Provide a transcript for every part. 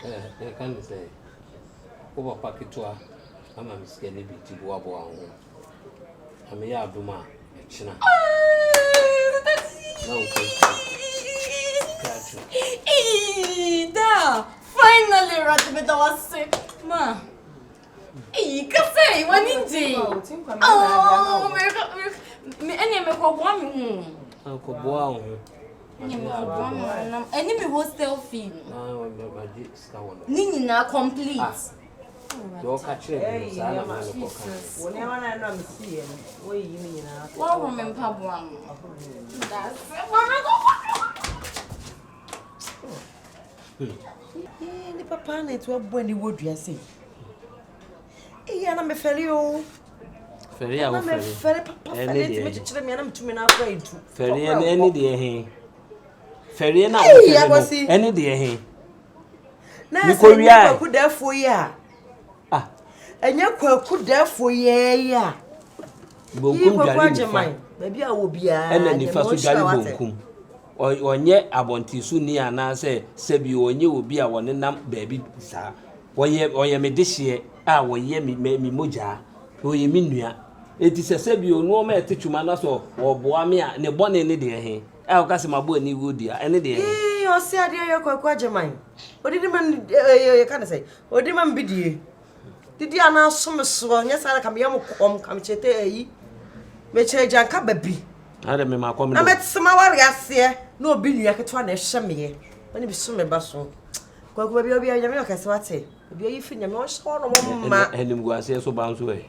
Yɛka ne sɛ wo papa ketewa ama me sika no bi nti boaboa wo ho. Nyame yɛ adom a ɛkyena na wokɔ Eii, da! Finally, Awurade meda wo ase. Ma. Eii, kasa yi, w'ani gye. Oh, mekɔ, me, ɛnneɛ mekɔboa me ho. Akɔboa wo ho. Ɛnneɛ mekɔboa me ho na ɛne me hostel fee no. Ne nyinaa complete. Ah. Deɛ ɔka kyerɛ me no saa na me ne kɔka. Wo nneɛma na ɛno a mesiiɛ no, woayiyi ne nyinaa. Woahoro me mpaboa no. Dase. Mekɔboa me ho. Nipa paa na ɛtu abɔ ani wɔ dua sei. Eyi ana mefɛre o. Fɛre a wofɛre. Mefɛre papa fɛre tumi kyekyere me ana metumi na akora etu. Fɛre ɛne ɛne deɛ he. Fɛre na wofɛre no ɛne deɛ he. Na ɛsɛ ɛnyɛ kwaku dɛfoɔ yi a. Ah. Ɛnyɛ kwaku dɛfoɔ yi a. Bonkum dware nifa. Baabi a wɔ biara. Ɛna nifa so dware bonkum. Ɔnyɛ abɔnten so ni anaasɛ sɛbi ɔnyɛ obi a wɔnenam baabi saa. Ɔyɛ ɔyɛ me dehyeɛ a ɔyɛ me me me mogyaa. Ɔyɛ me nua. Enti sɛ sɛbi o nnoɔma a ɛte twoma na sɛ ɔboa me a ne bɔne ne deɛ he? A ɔka sɛ mabɔ aniwuo dua, ɛne deɛ he? Yii ɔse adeɛ yɛ Kwaku Agyeman. Odidi ma no eh, yɛka ne sɛ odidi ma me bidie. Didi a na aso me soɔ nyɛ saa na ka meyɛ mo kɔm ka mekyɛ te ayi. Mekyɛ agyanka ba bi. Adɛ me ma kɔm Na mete m'aware aseɛ na obi nua ketewa na ɛhwɛ meɛ. Ɔne bi so me ba so. Kwaku baabi a obiara Nyame yɛ ɔkɛse wate. Obi ayi firi Nyame ɔnhyɛ hɔ nom ma. Animguaseɛ so ba nso ɛ.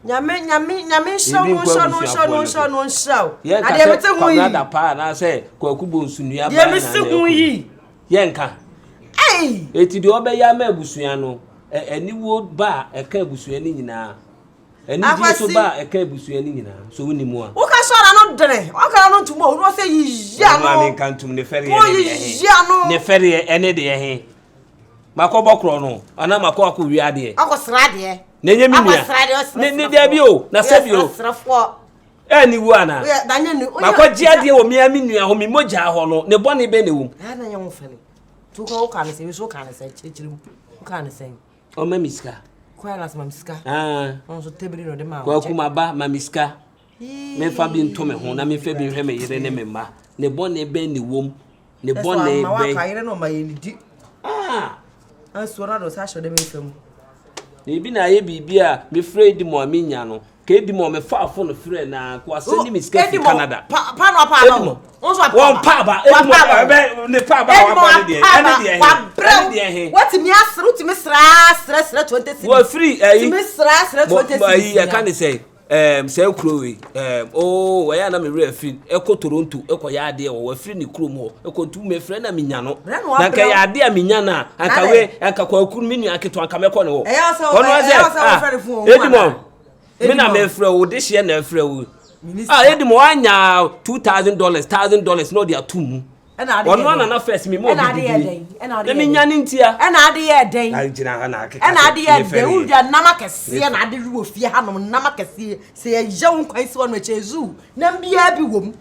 Nyame Nyame Nyame nhyira wo nhyira no nhyira no nhyira no nhyira wo. Yɛn Na ka deɛ sɛ mete ho yi. Kwabena Dapaah anaasɛ Kwaku Bonsu nua Deɛ baa na mesi na ho ɛkɔ yi. Yɛn ka. Ei! Eti deɛ ɔbɛyɛ ama abusua no, aniwuo ba a ɛka abusua no nyinaa. Anigyeɛ so Akwasi. ba a ɛka abusua no nyinaa. So wonim a? Woka sɛ ɔna no dene, ɔka na no ntom o, na ɔsɛ yiyi Ɔno a ano. menka ntom ne fɛreɛ ne deɛ he. Woyiyi ano. Ne fɛreɛ ɛne deɛ he. Makɔbɔ korɔ no anaa makɔ akɔwia adeɛ. Akɔsra adeɛ. Na ɛnyɛ me nua. Akɔsra adeɛ ɔsrɛsrɛfoɔ. Ne ne deɛ o na sɛbi o. Srɛsrɛfoɔ. Ɛni wu anaa. Woyɛ na nyɛ ne. Makɔgye adeɛ wɔ mea me nua hɔ me mogya hɔ no ne bɔne bɛn na ɛwɔ mu. Ɛna nyɛ wo fɛle. Tu kɔ woka ne sɛn nso woka ne sɛn kyerɛkyerɛ mu woka ne sɛn. Ɔma me sika. Kwan na sɛ ma me sika. Ah. Ɔno nso tebiri na ɔde ma. Kwaku ma ba ma me sika. Memfa bi nto me ho na memfa bi nhwɛ me yere ne me mma. Ne bɔne bɛn na ɛwɔ mu. Ne bɔne bɛn. Ɛsɛ waka yere na ɔma yɛ ne di. Ah. Ansuo no ade ɔsa ahyɛ ɔde me nfa mu. Na ebi na ayɛ biribi a mefrɛ Edimo a menya no. Ka Edimo mefaa fon frɛ na nka wasɛnde me sika firi Canada. Pa pa no apa no. Wɔn pa aba. Edimo ɛbɛ ne pa aba wabɔ ne deɛ. Ɛne deɛ he. Ɛne deɛ he. Watumi asere wotumi sra srɛ srɛ 20 cedis. Wɔfiri ɛyi. Tumi sra srɛ 20 cedis. Ɛyi ɛka ne sɛ. Ɛɛm saa kuro wei ɛɛm oo ɛyɛ a na me werɛ afiri ɛkɔ Toronto ɛkɔ yɛ adeɛ wɔ wafiri ne kurom hɔ ɛkɔ ntu mefrɛ na menya no na nka yɛ adeɛ a menya no a anka wei anka kwaku me nua ketewa anka mɛkɔ ne hɔ ɔno sɛ ah Edimon me na mefrɛ wo de hyeɛ na ɛfrɛ wo ah Edimon wanya $2,000 $1,000 na ɔde ato mu Ɔno ana na first mi ma obi didi na mi nya ne ntia. Ɛna ade yɛ dɛn? Na gyina ha na akeka Ɛna ade yɛ dɛn? Wowia nam akɛseɛ na ade wɔ fie hanom nam akɛseɛ sɛ yɛyɛ wo nkwan si hɔ no ɛkyɛ zoo nam biara bi wɔ mu.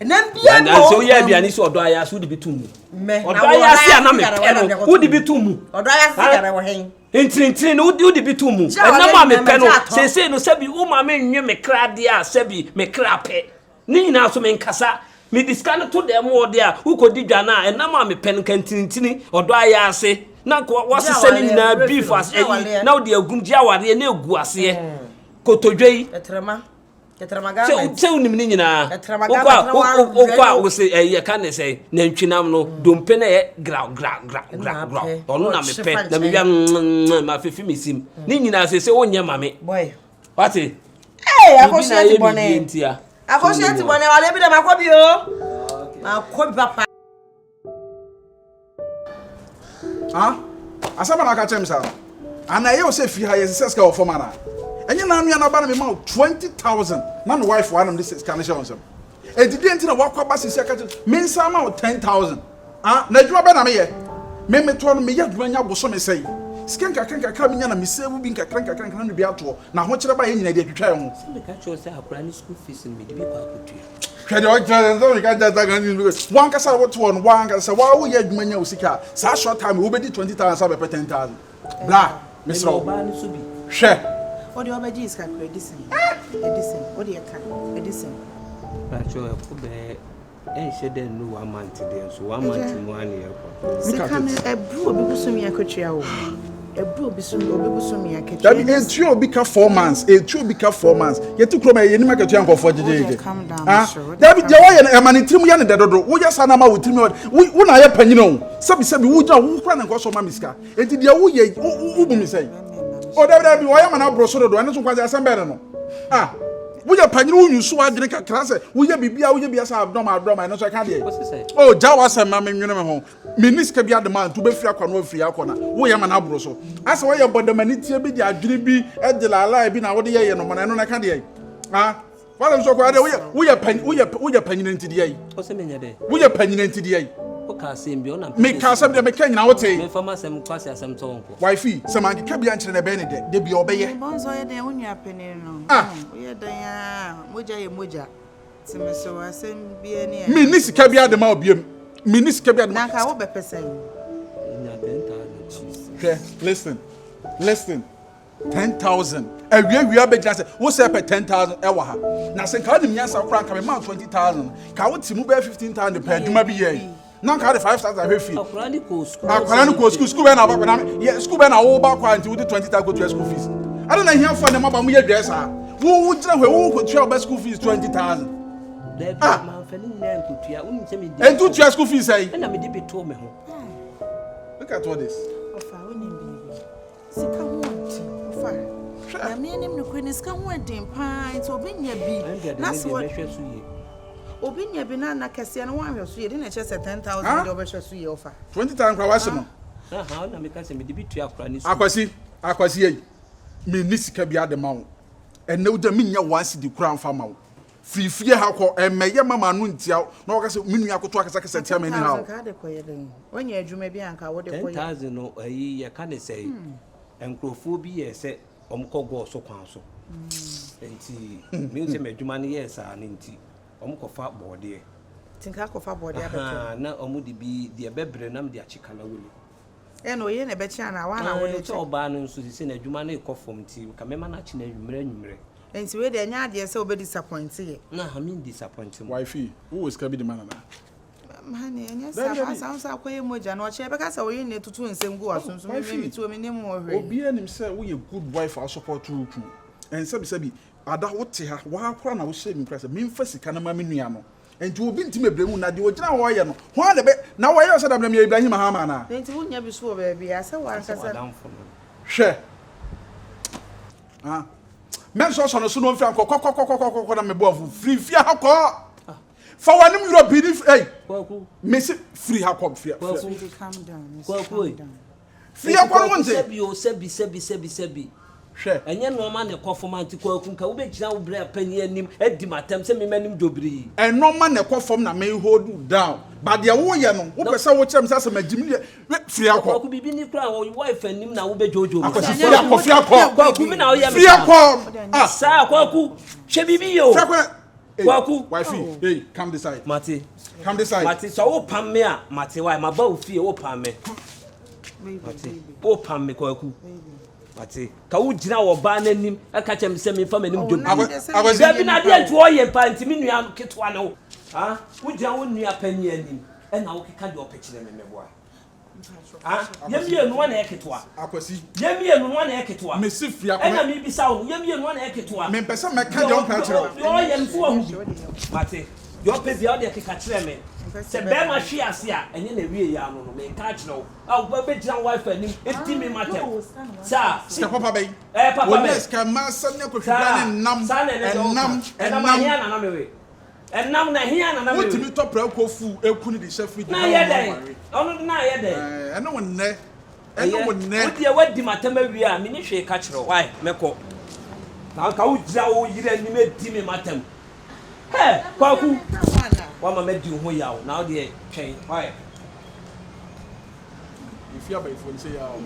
Nam biara bi wɔ wo. Sɛ woyɛ aduane si ɔdɔ ayɛ ase wode bi to mu. Ɔdɔ ayɛ ase a na mepɛ no wode bi to mu. Ɔdɔ ayɛ ase yɛrɛ wɔ hɛn. Ntinintini no wode bi to mu. Ɛnam a mepɛ no seesei no sɛbi wo ma menwe me kra adeɛ a sɛbi me kra pɛ. Ne nyinaa so menkasa. Mede sika no to dɛm wɔ deɛ a wokɔdi dwa no a ɛnam a mepɛ no nka ntinintini ɔdɔ ayɛ ase na nka wasesa ne nyinaa beef ase ayi na wode agum gye awareɛ na egu aseɛ mm. kotodwe yi sɛ wonim ne nyinaa wokɔ a wokɔ a wose ɛyɛ ka ne sɛ nantwinam no mm. dompe no ɛyɛ graw graw graw graw graw ɔno na mepɛ na mewia mafefe me sim mm. ne nyinaa sɛ sɛ wonyɛ ma me Wate? Hey, Biribi na akosua ayɛ ti biribi bɔne. ntia. Akosua ti bɔne, wale bi dɛ makɔ bi o. Makɔ bi papa. Ah, asɛm a na aka kyerɛ me saa no, ana ɛyɛ wo sɛ fie ha yɛsesɛ sika wɔ fam anaa? Ɛnyɛ na anua no aba na mema wo 20,000 na me wife wa na mede sika no hyɛ wo nsam. Enti deɛ nti na wakɔ aba sisi aka kyerɛ me nsa ama wo 10,000? Ah, na adwuma bɛ na meyɛ? Me metoɔ no meyɛ adwuma nya bosome sɛn? Sika nkakra nkakra a menya na me save bi nkakra nkakra nkakra na mede bi atoɔ. Na ahokyerɛ ba yɛn nyinaa de atwitwa yɛn ho. Sɛ meka kyerɛ wo sɛ akwadaa no school fees no mede bi kɔ akɔtua. Hwɛ deɛ ɔkyerɛ sɛ meka kyerɛ sɛ akwadaa no school fees. Wankasa a wote hɔ no, wankasa sɛ waa woyɛ adwuma nya wo sika a, saa short time wobɛdi 20,000 sɛ bɛpɛ 10,000. Bra, mesrɛ wo. Mema ɔbaa no so bi. Hwɛ. Wo deɛ wobɛgye sika koraa ɛdi sɛn? Ɛdi sɛn? Wo deɛ ka, ɛdi sɛn? Pakyɛ ɛkɔ bɛyɛ Ɛnhyɛ da nnu one month deɛ nso one month mu ara na yɛkɔ. Sika no ɛboro obi bosome akatua o. Ɛboro obi so obi bosome akatua. Dabi etua obi ka 4 months, etua obi ka 4 months. Yɛte kurom a yɛnim akatua nkɔfoɔ gyegyegye. Ah, dabi deɛ wɔyɛ no ɛma ne tirim yɛ ne dɛ dodo. Woyɛ saa na ama wo tirim yɛ wo wo na ayɛ panyin o. Sɛbi sɛbi wo gyina wo kura ne nkɔ so ma me sika. Enti deɛ woyɛ wo bu mi sɛn. O dabi dabi wɔyɛ ma no aboro so dodo ɛno nso nkwasi asɛm bɛn no no. Ah, woyɛ panyin wo nyusu adwene kakra sɛ woyɛ biribi a woyɛ bi asɛ adɔm adɔm ɛno nso ɛka deɛ. O gya w'asɛm ma menwene me ho. Menni sika bi ade ma nti wobɛfiri akɔ na wafiri akɔ na woyɛ ma no aboro so. Asɛ woyɛ bɔdamani tie bi de adwene bi de laalae bi na wode yɛyɛ no ma no ɛno na ɛka deɛ. Ah, w'asɛm so kɔ adeɛ woyɛ woyɛ panyin woyɛ woyɛ panyin nti deɛ yi. Ɔsɛ menyɛ dɛ. Woyɛ panyin nti deɛ yi. Woka asɛm bi ɔna Meka asɛm deɛ meka nyina wote. Memfa m'asɛm kwasi asɛm tɔ nkɔ. Wifey, sɛ mankeka bi ankyerɛ no ɛbɛyɛ ne dɛ, da bia ɔbɛyɛ. Mebɔ nso ɔyɛ dɛn wo nua panin no. Ah. Woyɛ dɛn a mogya yɛ mogya. Ti me so asɛm bia ni. Menni sika bi ade ma wo biam. Menni sika bi ade ma. Na nka wo bɛpɛ sɛn? Nya 10,000 cheese. Hwɛ, listen, listen. 10,000. Awiawia bɛgyina sɛ wo sɛ pɛ 10,000 ɛwɔ ha. Na sɛ nka wonim nyansa koraa nka mema 20,000. Ka wote mu bɛyɛ 15,000 de pɛ adwuma bi yɛe. Na nka wode 5,000 ahwɛ fie. Akwadaa no kɔ sukuu. Akwadaa no kɔ sukuu. Sukuu bɛn na wobɛkɔ na yɛ sukuu bɛn na woba kɔ a nti wode 20,000 kɔtua school fees. Ɛna na ahiafoɔ ne mmaba mo yɛ dwɛɛ saa. Wo wo gyina hɔ wo kɔtua wo ba school fees 20,000. Dabi, Ah. mamfa ne nyinaa nkotua. Wonim sɛ mede. Ɛnti wotua school fees sɛn? Ɛna mede bi too me ho. Look at all this. Ɔfa wonim biribi. Sika ho ɔden. Ɔfa. Nyame anim nokorɛ ne sika ho ɔden paa nti obi nya bi. Na sɛ mɛhwɛ so yie. Obi nya bi na ana kɛseɛ no wanhwɛ so yie de na ɛkyerɛ sɛ 10,000 Huh? de ɔbɛhwɛ so yie ɔfa. 20,000 koraa wahye no. Aha, na meka sɛ mede bi tua akwadaa ne sukuu. Akwasi, Akwasi yei, menni sika bi ade ma wo. Ɛnɛ wogya menya 1 cedi koraa mfa ma wo. Firi fie ha kɔ, ɛmmɛyɛ ma ma no ntia wo. Na wɔka sɛ me nua akoto akasakasa tia me anyhow. 10,000 ka de kɔyɛ dɛn? Wanya adwuma bi anka wode kɔyɛ. 10,000 no ayi yɛka ne sɛ nkurɔfoɔ bi yɛ sɛ ɔmkɔ gɔɔ so kwan so. Nti mehu sɛ m'adwuma no yɛɛ saa no nti ɔmkɔfa bɔɔdeɛ. Nti nka akɔfa bɔɔdeɛ abɛtɔ. Aha, na ɔmo de bi deɛ bɛbrɛ na mede akye kalawole. Ɛna oye na ɛbɛkye anaa wa na wode sɛ kyɛ. ɔbaa no nso sɛ n'adwuma no rekɔ fam nti ka mɛma no akye no anwummerɛ anwummerɛ. Nti wei deɛ ɛnyɛ adeɛ sɛ wobɛ disappoint yɛ. Na ha men disappoint mo. Wifey, wowɔ sika bi de ma nana? Honey, ɛnyɛ Dabi, saa dabi. saa nso akɔyɛ mogya na ɔkyerɛ bɛka sɛ woyɛ ne tutu nsɛm gu w'aso nso Wifey, me tuo me nim wɔ hwee. Obiara nim sɛ woyɛ good wife a support wo kunu. Ɛnsɛbisɛbi, ada wote ha, waa koraa na wohyɛ me kura sɛ memfa sika no ma me nua no. Nti obi ntimi ebrɛ mu na deɛ ogyina hɔ yɛ no, hwan na ɛbɛ na wɔyɛ sɛ dabrɛ meyɛ Ibrahim Mahama anaa? Nti wonya bi so wɔ baabi a sɛ Sɛ wankasa. w'adamfo no. Hwɛ. Ah. Mɛnsɔsɔ no so no mfiri ankɔ kɔkɔkɔkɔkɔ na mebɔ afu firi fie ha kɔ. Fa w'anim Europe ni ei. Kwaku. Mesi firi ha kɔ firi. Kwaku. Sweetie, calm down. Kwaku Calm oi. down. Firi ha kɔ no wo nte. Sɛbi o sɛbi sɛbi sɛbi sɛbi. Hwɛ. Ɛnyɛ nneɛma na ɛkɔ fam nti Kwaku nka wobɛgyina wo berɛ a panyin anim adi m'atɛm sɛ mema anim dwobirii. Ɛnɔɔma na ɛkɔ fam na me hold you down. But deɛ woyɛ no, wopɛ sɛ wokyerɛ me sɛ asɛm agyim deɛ firi ha kɔ. Kwaku biribi ni koraa wɔ wife anim na wobɛdwoodwoo me. Akwasi firi ha kɔ firi ha kɔ. Kwaku mi na woyɛ me Firi ha saa. kɔ. Ah. Saa Kwaku hwɛ biribi yɛ o. Firi ha kɔ. Hey, Kwaku. Wifey, hey, come this side. Mate. Come this side. Mate sɛ wopam me a mate wae maba wo fie wopam me. Mate wopam me Kwaku. Mate ka wogyina wɔ ɔbaa n'anim ɛka kyerɛ me sɛ memfa m'anim dwobi. Akwasi. Dabi na adeɛ nti ɔyɛ mpa nti me nua ketewa ne wo. Ah, wogyina wo nua panyin anim ɛna wokeka deɛ ɔpɛ kyerɛ me meboa. Ah, yɛn mmienu wa na ɛyɛ ketewa. Akwasi. Yɛn mmienu wa na ɛyɛ ketewa. Mesi firi akɔ. Ɛna mebisa wo no, yɛn mmienu wa na ɛyɛ ketewa. Mempɛ sɛ mɛka deɛ ɔmpɛ akyerɛ wo. Deɛ ɔyɛ no so wahu bi. Mate. Deɛ ɔpɛ bia ɔde keka kyerɛ me. Sɛ bɛrima hwe ase a, ɛnyɛ na ewie yɛ ano no. Meka akyerɛ wo. A wobɛgyina wo wife anim edi me matɛm. Saa. Sika papa bɛyi. Ɛyɛ papa bɛyi. Wɔnyɛ sika mmaa asɛm ne akɔhwibra ne nam. Saa na ɛnɛ sɛ Ɛnam. ɔka. Ɛnam ahia na na mewe. Ɛnam na ahia na na mewe. Wotumi tɔ prɛko fu eku ne de hyɛ fridge Na yɛ dɛn? Ɔno na yɛ dɛn? Ɛɛ ɛne wo nnɛ. Ɛne wo nnɛ. Wo deɛ wadi m'atɛm awie a, menni hwee ka kyerɛ wo. Wai, mɛkɔ. Na anka wogyina wo yere anim adi me m'atɛm. Hɛ, Kwaku! Woama madi wo ho yaw, na wo deɛ twɛn. Wai. Efie abayifoɔ no sei ara o.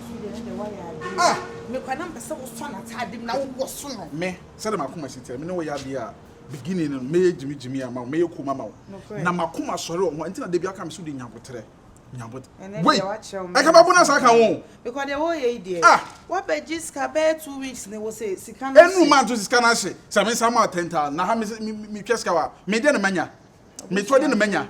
Ah! Me koraa na mepɛ sɛ wosɔ n'ataade mu na wowɔ so no. Me, sɛdeɛ m'akoma si teɛ, me ne wo yɛ adeɛ a, beginning no, mɛyɛ gyimigyimi ama wo, mɛyɛ komm ama wo. Na m'akoma sɔre wɔ ho, ɛnti na da biara ka me sɛ wode nya aboterɛ, nya aboterɛ. Wei, ɛka bɛbo no asa aka ho o. Because deɛ wɔyɛ yi deɛ, Ah! wabɛgye sika bɛyɛ 2 weeks ne wo sɛ sika no Ɛnu ma nto sika no ahye, sɛ me nsa ma wo 10,000, na ha me me metwa sika wa, me deɛ na manya. Metɔ de na manya.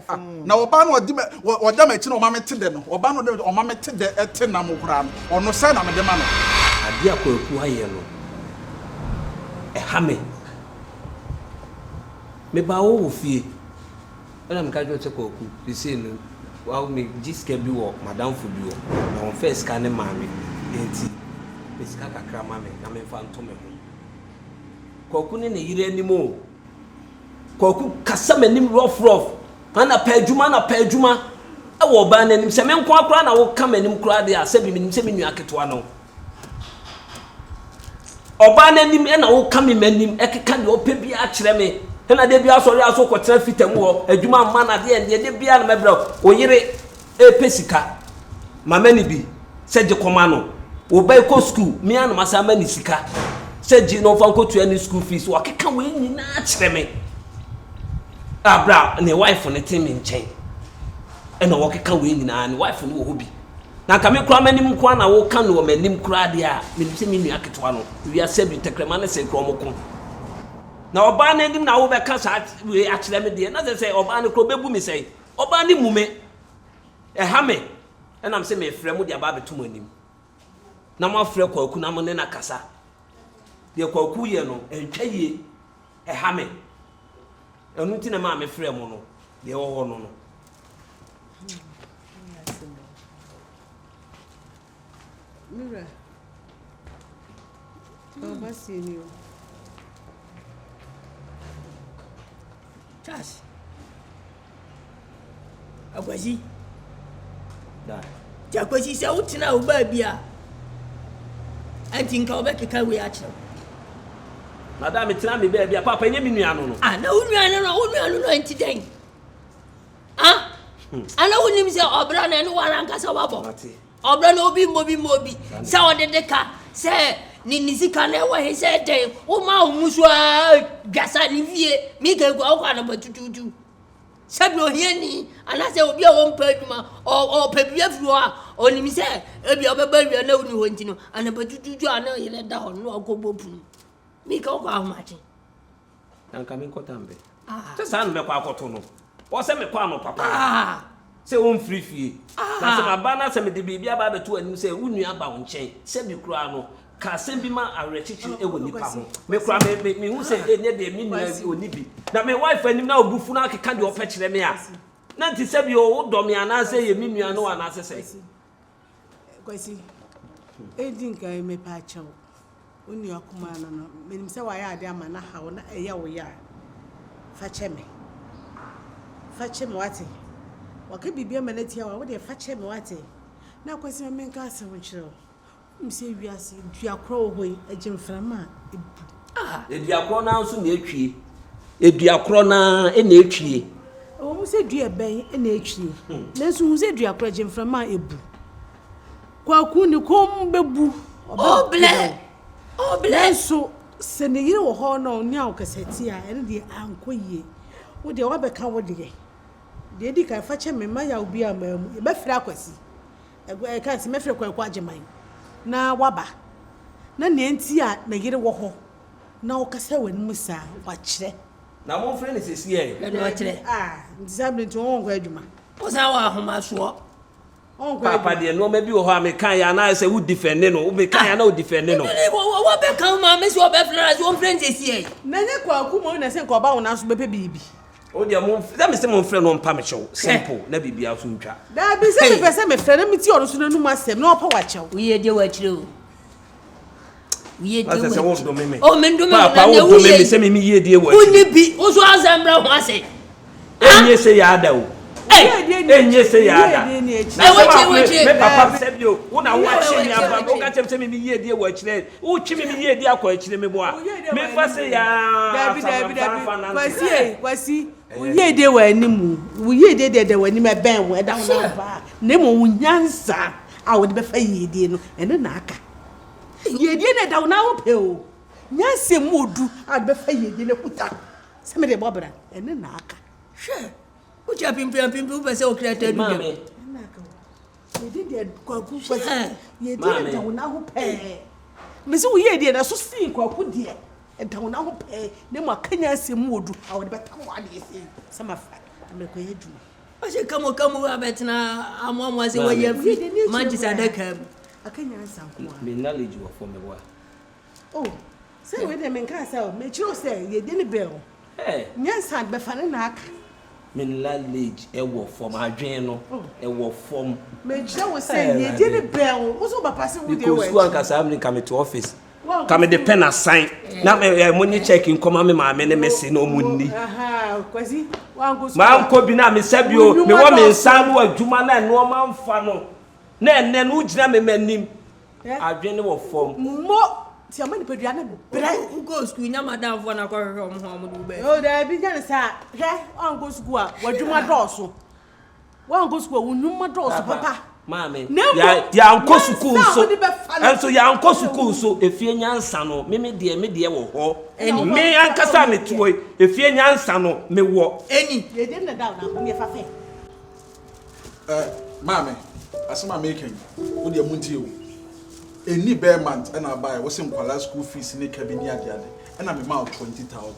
Ah, na ɔbaa no ɔdi ɔda m'akyi na ɔma me te dɛ no, ɔbaa no ɔda ɔma me te dɛ ɛte nam koraa no, ɔno sɛ na mede ma no. Adeɛ a Kwaku ayɛ no, ɛha me. Mebaa wo wɔ fie, ɛna meka kyerɛ wo sɛ Kwaku, seesei no, wa megye sika bi wɔ m'adamfo bi hɔ, na ɔmfɛɛ sika no mmaa me, enti pɛ sika kakra ma me na memfa nto me ho. Kwaku ne ne yere anim o. Kwaku kasa m'anim rough rough. Ana pɛ adwuma na pɛ adwuma ɛwɔ ɔbaa n'anim. Sɛ me nko ara koraa na woka m'anim koraa deɛ a sɛbi menim sɛ me nua ketewa no. Ɔbaa n'anim ɛna woka me m'anim ɛkeka deɛ ɔpɛ biara kyerɛ me. Ɛna de biara sɔre aso kɔtena fita mu hɔ adwuma mma no adeɛ ɛndeɛ de biara na mɛbrɛ wo yere repɛ sika ma ma no bi sɛ gye kɔma no. Wo ba kɔ sukuu, me ara na masan ama no sika sɛ gye na ɔmfa nkɔtua ne school fees. Wakeka wei nyinaa kyerɛ me. Abra ne wife no te me nkyɛn ɛna wɔkeka wei nyinaa, ne wife no wɔ hɔ bi. Na nka me koraa m'anim nko ara na woka no wɔ m'anim koraa deɛ a, menim sɛ me nua ketewa no, wiase bi tɛkrɛma ne se koraa wɔko. Na ɔbaa no anim na wobɛka saa wei akyerɛ me deɛ, na sɛ sɛ ɔbaa no koraa ɔbɛbu me sɛn? Ɔbaa no mmu me. Ɛha me. Ɛnam sɛ mefrɛ mo de aba abɛto mo anim. Na moafrɛ Kwaku na mo ne no akasa. Deɛ Kwaku yɛ no, ɛntwa yie. Ɛha me. Ɛno nti na ɛmaa mefrɛɛ mo no. Deɛ ɛwɔ hɔ no no. Me wura, ɔba sie ni o. Charles, Akwasi, nti Akwasi sɛ wotena wo baabi a, ɛnti nka wobɛkeka wei akyerɛ wo. Madam, metena me baabi a, papa ɛnyɛ me nua no no. Ah, na wo nua no no, wo nua no no ɛnti dɛn? Ah, ana wonim sɛ ɔbra no ɛne wara ankasa wabɔ? Ɔbra no obi mmɔ bi mmɔ obi sɛ ɔde de ka sɛ ne ne sika no ɛwɔ he sɛ dɛn woma wo mu so a dwasa ne fie mika gu wokɔ anɔpa tututu sɛbi ohiani anaasɛ obi a wɔmpɛ adwuma ɔpɛ biribi afiri hɔ a ɔnim sɛ ebi a ɔbɛba awia na woni hɔ nti no anɔpa tututu a na ɔyere da hɔ no na ɔkɔbɔ punu mika wokɔ ahomakye. Na nka menkɔ tambɛ. Sɛ saa na mɛkɔ akɔto no. Wɔ sɛ mekɔ anɔpa paa. Sɛ ɔmfiri fie. Na sɛ maba na sɛ mede biribi aba abɛto w'anim sɛ wo nua aba wo nkyɛn, sɛbi koraa no, ka asɛm bi ma awerɛkyekyere wɔ nnipa ho. Me koraa me, me, mehu sɛ ɛnyɛ deɛ me nua bi ɔnni bi. Na me wife anim na ɔbu fu na akeka deɛ ɔpɛ kyerɛ me a, na nti sɛbi o, wodɔ me anaasɛ yɛ me nua no anaasɛ sɛn? Kwasi, edi nkan mepaakyɛw, wo nua kumaa no no, menim sɛ wayɛ ade ama no ahaw na ɛyɛ wo ya a, fa kyɛ me. Fa kyɛ me wate. Waka biribi ama no atia wo a, wo deɛ fa kyɛ me wate. Na Kwasi ma menka asɛm nkyerɛ wo. Wonim sɛ wiase dua korɔ wɔ hɔ yi, ɛgye mframa a, ebu. Ah, dua korɔ no ara nso na etwie. Dua korɔ no ara na etwie. Ɛwɔ mu sɛ dua bɛn na etwie, nanso hu sɛ dua korɔ gye mframa a ebu. Kwaku ne kɔn bɛbu, ɔbɛbrɛ. Nanso sɛ ne yere wɔ hɔ na ɔne wo kasa tia a, ɛno deɛ ankɔ yie. Wo deɛ woabɛka wo deɛ. Deɛ edi kan, fa kyɛ me, mma yaw biara mmaa mu. Yɛbɛfrɛ Akwasi. Ɛka sɛ mɛfrɛ Kwaku Agyeman na waba. Na nea enti a ne yere wɔ hɔ na ɔkasa w'anim saa, wakyerɛ. Na momfrɛ no seesei ɛ. Ɛna ɔkyerɛ. Ah, nti saa bere nti ɔnkɔ adwuma. Ɔsan wɔ ahomasoɔ. Ɔnkɔ Paapa adwuma. deɛ nneɛma bi wɔ hɔ a meka yɛ anaa sɛ wo defend no, meka yɛ anaa wo defend no. Wɔbɛka wo maame sɛ ɔbɛfrɛ no sɛ ɔmfrɛ no seesei ɛ. Na ɛnyɛ Kwaku mmom na ɛsɛ nka ɔba wo nan so bɛpɛ biribi. Wo deɛ mo sɛ mese mo mfrɛ no ɔmpa me kyɛw simple na biribiara so ntwa. Daabi sɛ mepɛ sɛ mefrɛ na metie ɔno nso n'anum asɛm na ɔpa wakyɛw. Woyɛ deɛ wakyerɛ o. Woyɛ deɛ wakyerɛ. Sɛ wodome me. O me ndome wo Paapa na nea wodome woyɛ me sɛ me me yie deɛ wakyerɛ. Wonni bi wo so asɛm brɛ ho ase. Enye se yɛ ada o. Enye se yɛ ada. Na sɛ ma me papa sɛ bio wo na woakye me aba woka kyerɛ me sɛ me me yie deɛ wakyerɛ wotwe me me yie deɛ akɔ akyire me boa. Memfa se yɛ Daabi daabi daabi. Kwasi ei Kwasi. Wo yiedie wɔ anim, wo yiedie deɛ ɛda w'anim, ɛbɛn wo, ɛda wo nan paa. Na mmom wo nyansa a wode bɛfa yiedie no, ɛno na aka. Yiedie no ɛda wo nan ho pɛ o. Nyansa mu odu a wode bɛfa yiedie no akuta sɛ mede bɔ bra, ɛno na aka. Hwɛ, wotwa pimpin apimpin wopɛ sɛ wokra ta du dɛm. Ɛno na aka o. Yiedie deɛ kwaku kwasi, yiedie no da wo nan ho pɛɛ. Mese wo yiedie no ɛso sen kwaku deɛ. Ɛda wo nan ho pɛɛ, na mmom aka nyansa mu wɔ du a wɔde bɛtam w'adeɛ sei sɛ mafa na merekɔyɛ adwuma. Ɔhyɛ kamo kamo abɛtena amoamoa sɛ wɔyi afiri mankyes adaka mu. Aka nyansa nko a. Me knowledge wɔ fam meboa. Oh, sɛ wei deɛ menkaa sɛ o, mekyerɛ wo sɛ yɛdi ne bɛn o. Nyansa bɛfa ne na aka. Me knowledge ɛwɔ fam, adwene no ɛwɔ fam. Mekyerɛ wo sɛ yɛdi ne bɛn o, wo so wobɛpa sɛ wo deɛ wɔ akyi. Mekɔ sukuu anka saa mmerɛ nka mete office. Ka mede pɛn asan na mo nye check nkɔma me maame ne me se na ɔmo nni. Mankɔ bi na mesɛ bio mewɔ me nsa ano adwuma na nneɛma mfa no na ɛnɛ no wogyina me m'anim adwene wɔ fam. Mo ti ama nipadua no brɛ. Wokɔ sukuu nya madamfoɔ na kɔhwehwɛ ɔmo ho a ɔmo de wo bɛɛ. O daabi nya ne saa hwɛ wankɔ sukuu a w'adwuma dɔɔso. Woankɔ sukuu a, wo nnwuma dɔɔso papa. Maame, yɛankɔ sukuu nso, nso yɛankɔ sukuu nso, efie nyansa no, me me deɛ, me deɛ wɔ hɔ. Me ankasa a mete hɔ yi, efie nyansa no, mewɔ. Eni. Yɛde na da na ho yɛ fafe. Eh, maame, asɛm a meka yi, wo deɛ montie o. Ɛnni bɛɛ month ɛna abaeɛ, wo se nkwadaa school fees ne ka bi ne adeade, ɛna memaa wo 20,000.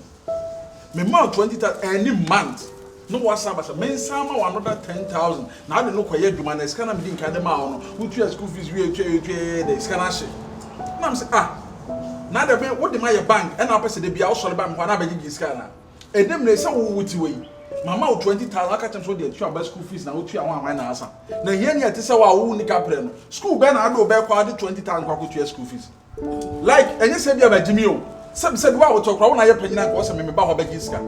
Me maa wo 20,000 ɛnni month na wasan aba sɛ mensan ma wo another 10,000 na ade no kɔyɛ adwuma na sika na medi nkan de maa wo no wotua school fees wie tua tua de sika no ahye na me sɛ ah na de me wode ma yɛ bank ɛna wopɛ sɛ da bia wosɔre ba me hɔ na abɛgyegye sika na ɛnɛ mmerɛ sɛ wo wote wei mama wo 20,000 aka kyɛm sɛ wode atua ba school fees na wotua ho ahwan na asa na hia ni ɛte sɛ wo a wo ni kaprɛ no school bɛn na ade wo bɛkɔ ade 20,000 kɔ akɔtua school fees. Like ɛnyɛ sɛ ebia magyimi o, sɛbi sɛbi wo a wote hɔ koraa wo na ayɛ panyin anka ɔsɛ me meba hɔ bɛgye sika.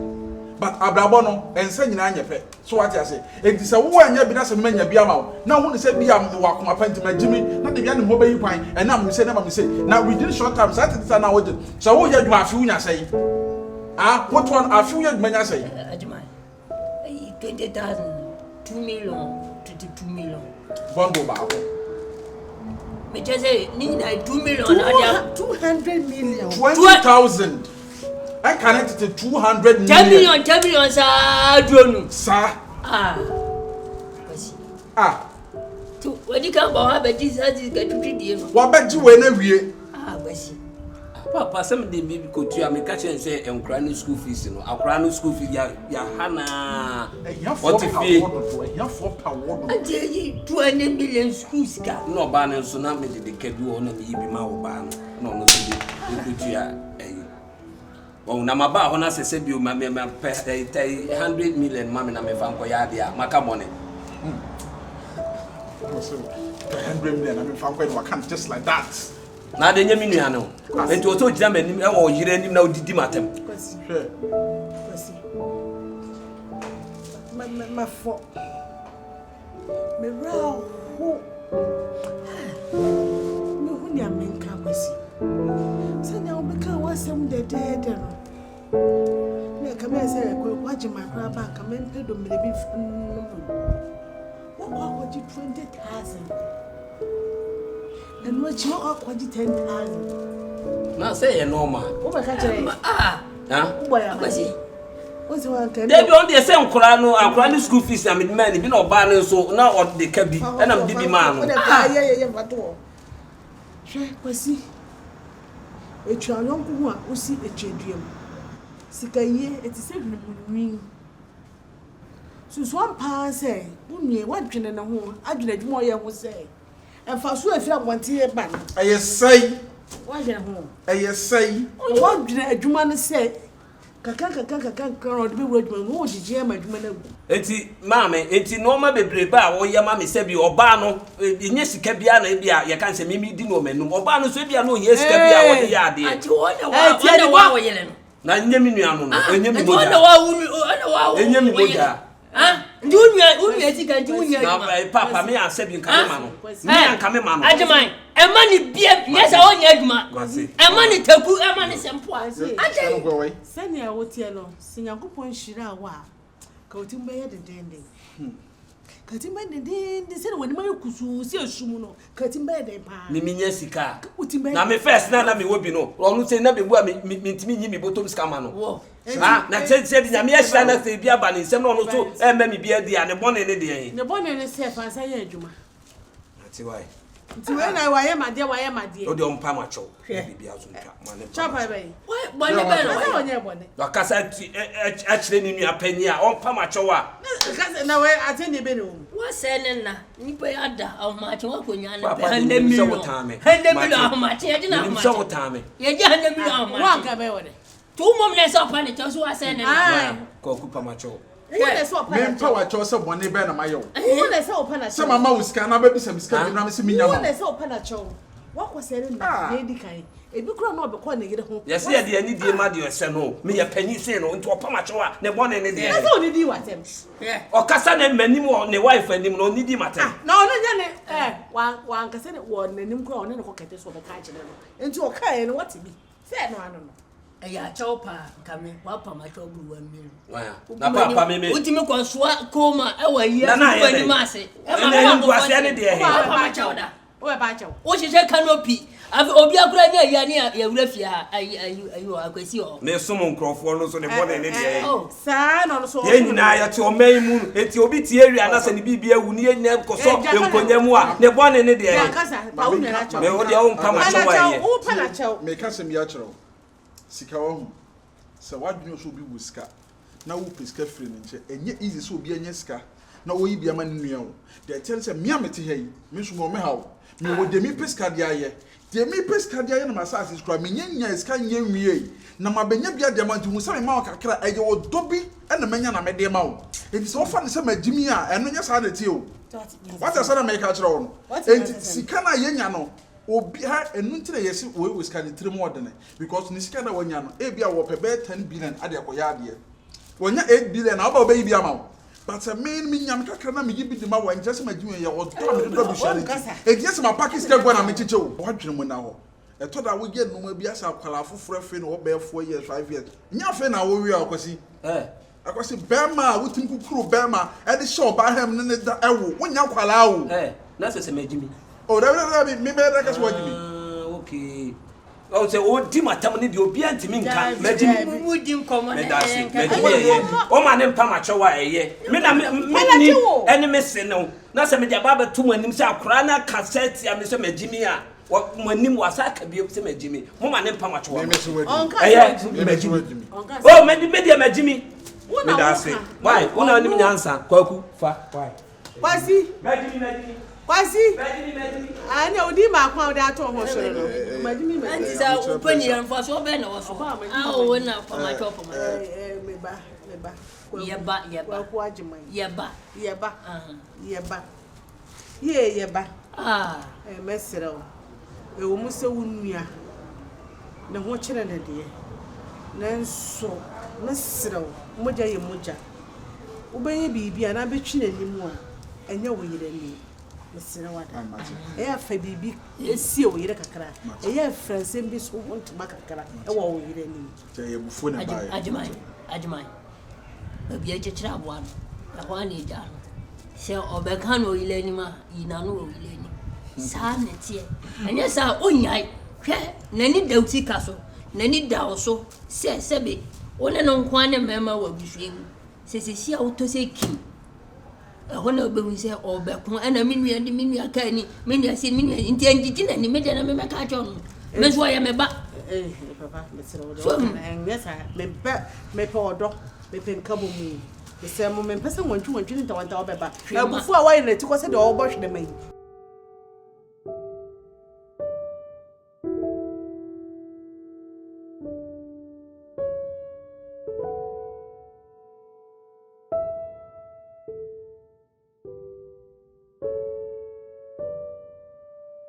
But abrabɔ no ɛnsɛ nyinaa nyɛ pɛ. So wate ase? Enti sɛ wo annya bi na sɛ me manya bi ama wo na wohu no sɛ ebia mewɔ akoma pa nti magyimi na debia ne ho bɛyi kwan ɛna ama me sei na ama me sei na within short time saa tete saa na wogye sɛ woyɛ adwuma afe wonya sɛn? Ah wotoa no afe woyɛ adwuma nya sɛn? Adwuma Eyi 20,000, 2 million, 22 million. Bundle baako. Mekyɛ sɛ ne nyinaa 2 million na ade. 200 million. 20,000. Ɛka ne tete 200 million. 10 million, 10 million saa duro nu. Saa. Ah. Kwasi. Ah. To wadi kan bɔ hɔ abɛgye saa sika twitwi die no. Wabɛgye wei na wie. Ah, Kwasi. Papa sɛ mede bi kɔtua meka kyerɛ no sɛ nkora no school fees no akora no school fees yɛha naa ɔte fie Nti eyi 200 million school sika. Na ɔbaa no nso na mede de ka bi wɔ hɔ na meyi bi ma ɔbaa no na ɔno nso de ɛkɔtua ayi wɔn na maba hɔ na sɛ sɛ bio ma ma pɛ ɛyi 100 million ma me na mefa nkɔyɛ adeɛ a maka bɔne. Pɛ 100 million na mefa nkɔyɛ no waka just like that. Na ade nyɛ me nua no. Enti ɔsɛ ogyina m'anim ɛwɔ ɔyere anim na odidi m'atɛm. Kwasi. Hwɛ. Kwasi. Ma ma ma fɔ. Me wura ho. Me ho nea menka Kwasi. Sɛnea wobɛka w'asɛm dɛdɛɛdɛ no. Na ɛka me sɛ Kwaku agye m'akora ba nka mempɛ domire bi mfa nnom. Wɔkɔ akɔgye 20,000. Ɛno akyi wɔkɔ akɔgye 10,000. Na sɛ yɛ normal. Wobɛka kyerɛ yɛ. Ah. Wobɔ yɛ amaneɛ. Wosɛ wanka. Dabi ɔno deɛ sɛ nkora no akora no school fees na mede maa no bi na ɔbaa no nso na ɔde ka bi ɛna mede bi maa no. Ah. Yɛ yɛ yɛ fa to hɔ. Hwɛ Kwasi. Etua yɔnko ho a wosi etua dua mu. Sika yie ɛte sɛ hwene mu nwi. Susu ampa ara sɛ wo nua yi, woadwene ne ho, adwene adwuma a ɔyɛ ho sɛ mfaso a ɛfiri abɔnten reba no. Ɛyɛ sɛe. Woadwene ho. Ɛyɛ sɛe. Na woadwene adwuma no sɛ kakra kakra kakra kakra na ɔde bɛwura adwuma no mu, na ɔgyegye ama adwuma no agu. Enti maame, enti nneɛma bebrebe a wɔyɛ ma me sɛ bi ɔbaa no, ɛnyɛ sika biara na ebi a yɛka no sɛ mimi di no wɔ m'anum. Ɔbaa no nso ebi a na ohia sika bi a wɔde yɛ adeɛ. Ante wɔn na wɔn na wɔn a wɔyere no. Na nye me nua no no, enye me mogya. Enye me mogya. Nti wo nua wo nua sika nti wo nua adwuma. Na papa me asɛ bi nka me ma no. Me anka me ma no. Agyeman ɛma ne bia nyɛ sɛ ɔnyɛ adwuma. Ɛma ne taku ɛma ne sɛmpoa. Sɛnea woteɛ no, sɛ Nyankopɔn hyira wo a. Ka wo tirim bɛyɛ dendeenden. Ka tirim bɛyɛ dendeenden sɛdeɛ w'anim ayɛ kusuu sɛ esum no. Ka tirim bɛyɛ den paa. Me menya sika a. Wo tirim bɛyɛ Na me first na na mewɔ bi no, ɔno sɛ na mebu a me me mentumi nyi me bɔtɔm sika ma no. Wɔ. Ah, na sɛ sɛ de Nyame ahyira na sɛ ebi aba ne nsam na ɔno nso ɛmma me bi adi a, ne bɔne ne deɛn? Ne bɔne ne sɛ fa nsa yɛ adwuma. Ate wae. Nti wei na wayɛ ma deɛ wayɛ ma deɛ. Wode ɔmpa ma kyɛw. Hwɛ. Biribi aso ntwa. Ma ne mpa ma kyɛw. Bɔne bɛn na wayɛ? Ɔnyɛ bɔne. Wakasa akyerɛ ne nua panyin a ɔmpa ma kyɛw a. Na wei ate ne bɛ ne wɔm. Wasɛ ne nna. Nipa yi ada ahomakye wakɔnya ne pɛ. Hundred million. Hundred million ahomakye yɛgye na ahomakye. Menim sɛ wotaa me. Yɛgye hundred million ahomakye. Wanka bɛyɛ wɔ dɛ. To wo mmom na ɛsɛ ɔpa ne kyɛw so wasɛe ne nna. Kwaku pa makyɛw. Wo na ɛsɛ ɔpa na kyɛw. Mempa wakyɛw sɛ bɔne bɛn na mayɛ wo. Wo na ɛsɛ ɔpa na kyɛw. Sɛ mama wo sika na bɛbisa me sika bi na mese menya ma wo. Wo na ɛsɛ ɔpa na kyɛw. Wakɔsɛe ne nna deɛ edi kan. Ebi koraa na ɔbɛkɔ ne yere ho. Yɛse yɛde anidie ma deɛ ɔsɛ no. Meyɛ panyin sen no nti ɔpa makyɛw a ne bɔne ne deɛn. Na sɛ ɔnidi w'atɛm. Ɔkasa ne m'anim wɔ ne wife anim no ɔnidi m'atɛm. Na ɔno nyɛ ne eh wankasa ne wɔ n'anim koraa ɔne ne kɔ kɛtɛ so ɔbɛka akyerɛ no. Nti ɔkaeɛ no wate bi. Sɛ ɛno ano no. Ɛyɛ akyɛw paa nka me wapam akyɛw buru wa mmiri. Na papa me me. Wotumi kɔ soa koma ɛwɔ ayi ase gu anim ase. Ɛma ɛna nguaseɛ ne deɛ he. Wapam akyɛw da. Wobɛpa akyɛw. Wohyehyɛ canopy. Afei obi akora ne ayi ne yɛwura fie ha ayi ayi ayi wɔ akwasi hɔ. Ne som nkurɔfoɔ no so ne bɔne ne deɛ he. Saa na ɔno so. Yɛn nyinaa yɛte ɔman yi mu enti obi tie awia na sɛ ne biribi awu ne yɛn nyinaa kɔsɔ nkonya mu a ne bɔne ne deɛ he. Me wo deɛ wompa m'akyɛw a ɛyɛ. Meka asɛm yi akyerɛ wo, sika wahu, sɛ w'adwene yɛ sɛ obi wɔ sika na wopɛ sika firi ne nkyɛn, ɛnyɛ easy sɛ obi anya sika na ɔyi bi ama ne nua o. Deɛ ɛteɛ ne sɛ me a mete ha yi, me nso mewɔ me haw, mewɔ deɛ mepɛ sika de ayɛ, Deɛ merepɛ sika de ayɛ no m'asase so koraa, mennya nnyae sika nyɛ nwiei, na mabɛnya bi ade ama wo, nti hu sɛ mema wo kakra a, ɛyɛ ɔdɔ bi na manya na mede rema wo. Enti sɛ wofa no sɛ magyimi a, ɛno nyɛ saa na ɛteɛ o. Wate asɛm a mereka akyerɛ wo no? Enti sika no a yɛnya no, obi, ha, ɛno nti na yɛse wei wɔ sika, ne tirim ɔdene, because ne sika no a wanya no, ebia wɔpɛ bɛyɛ 10 billion ade akɔyɛ adeɛ. Wanya 8 billion a, woba a wobɛyi bi ama wo. But sɛ me no menya me kakra na meyi bi de ma wo a, ɛnkyerɛ sɛ magye wo, ɛyɛ ɔdɔ a mede dɔ abusua no nti. Enti nyɛ sɛ mapake sika agu hɔ na mekyekyɛ o. W'adwene mu nna hɔ. Ɛtɔ da a woyɛ nnoɔma bi asɛ akwadaa foforɔ afei na ɔwɔ bɛyɛ 4 years, 5 years. Nyɛ afei na wowe a, Akwasi. Akwasi, bɛrima a wotumi kukuru bɛrima de hyɛ ɔbaa ham ne ne da wo, wonyɛ akwadaa o. Na sɛ sɛ magye mi. Oh, dabi dabi dabi, me bɛyɛ dɛ ka sɛ woagye mi. Ah, okay. Ɔn sɛ ɔdi m'atam ne deɛ obiara ntumi nka magye mi meda ase magye mi ɛyɛ ɔma ne mpa makyɛw a ɛyɛ me na me ni ɛne me se no na sɛ mede aba abɛto mo anim sɛ akoraa no aka sɛ tia me sɛ magye mi a mo anim wasa aka bio sɛ magye mi mo ma ne mpa makyɛw ama ɛyɛ magye mi o me deɛ magye mi meda ase why wo na wonim nyansa kwaku fa why Kwasi. Kwasi. Ɛnna odi baako a ɔde ato ho so no. Ɛnti sɛ wopɛ ni yɛn mfasoɔ bɛn na wɔ so. A wo na pɔmatwɔ pɔmatwɔ. Meba meba. Yɛba yɛba. Kwaku Agyeman. Yɛba. Yɛba. Yɛba. Yee yɛba. Mɛsrɛ wo. Ɛwɔ mu sɛ wo nua ne ho kyere no deɛ, nanso mɛsrɛ wo, mogya yɛ mogya. Wobɛyɛ biribi anaa bɛtwi n'anim a, ɛnyɛ wo yere anim. Mesrɛ wo ada. Ɛyɛ a fa biribi sie wo yere kakra. Ɛyɛ a fira nsɛm bi so ho ntoma kakra wɔ wo yere anim. Agyeman, Agyeman, baabi a ɛkyekyere aboa no, ɛhɔ ara na ɛgyaa no. Sɛ ɔbɛka no ɔyere anim a, yi n'ano wɔ ɔyere anim. Saa na ɛteɛ. Ɛnyɛ saa a, ɔnnyae. Hwɛ, n'ani da wo sika so, n'ani da wo so sɛ sɛbe wo ne no nko ara ne mmarima wɔ abusua yi mu. Sɛ seesei a wotɔ sɛ kim, ɛhɔ na wobɛhu sɛ ɔbɛko ɛna me nua de me nua kaa ni, me nua sei, me nua nti ɛngyegye n'ani, me deɛ na memɛka akyerɛ no. Me nso ɔyɛ me ba. Eh, papa, mesrɛ wo deɛ woka no ɛnyɛ saa. Mepɛ mepɛ ɔdɔ, mepɛ nkabɔmu. Mesrɛ mo, mempɛ sɛ nwantwi nwantwi ne ntawantawa bɛba. Abufuo a woayɛ no atikɔ sɛdeɛ ɔrebɔ hwerɛma yi.